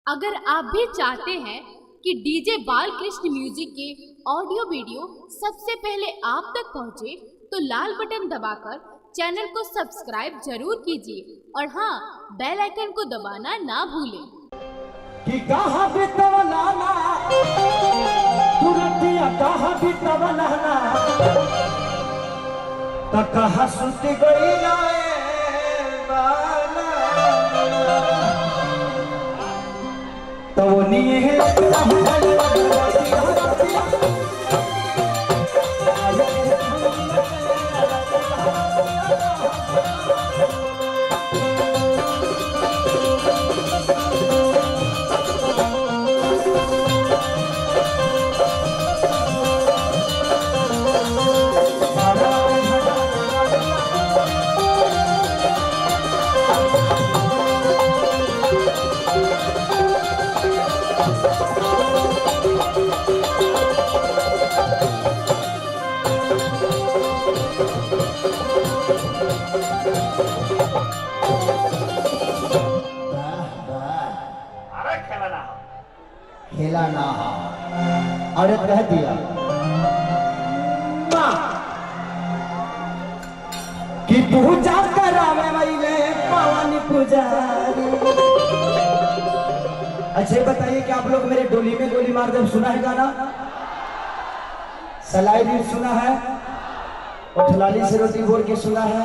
अगर आप भी चाहते हैं कि डीजे बालकृष्ण म्यूजिक के ऑडियो वीडियो सबसे पहले आप तक पहुंचे, तो लाल बटन दबाकर चैनल को सब्सक्राइब जरूर कीजिए और हाँ, बेल आइकन को दबाना ना भूलें। कि कहाँ बितवला ना तुरंतिया कहाँ बितवला ना त कहाँ सुत गई ना ए बाला तो वो निये है अरे खेला ना खेला ना अरे कह दिया माँ कि पूजा करावे वैले पवन पुजारी। अच्छा बताइए कि आप लोग मेरे डोली में गोली मार जब सुना है गाना, सलाई भी सुना है, उठलाली से रोटी बोल के सुना है,